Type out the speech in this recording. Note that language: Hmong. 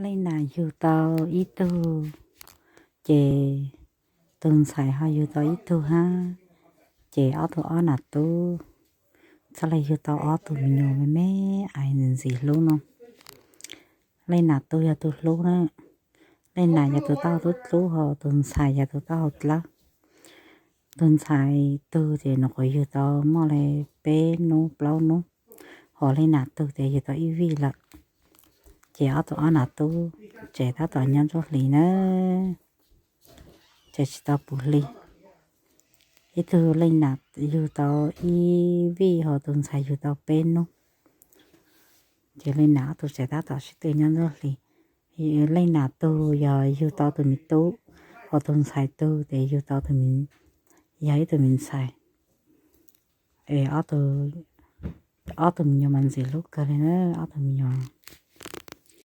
Leej nam yug tau ib tug, ces tus ntxhais ho yug tau ib tug hab, ces ob tug ob nam tub txhaj le yug tau ob tug me nyuam me me ais ntxim ntxim hlub no. Leej nam tug yog tug hlub na, leej nam yog tus taub hau dlub dlub, ho tus ntxhais yog tus taub hau dlawb. Tus ntxhais tug ces nws nyuam qhuav yug tau muaj le peb nub plaub nub, ho leej nam tug ces yug tau ib vij lawm. Ces ob tug ob nam tub tseem tab tom nyob ntsuab hlis na, tseem tsis tau puv hli. Ib tug leej nam yug tau ib vij, ho tus ntxhais yug tau peb nub. Ces leej nam ob tug tseem tab tom sib tw nyob ntsuab hlis. Leej nam tug yog yug tau tus me tub, ho tus ntxhais tug ces yug tau, yog ib tug me ntxhais. Es ob tug me nyuam mas ntxim hlub kawg li na, ob tug me nyuam.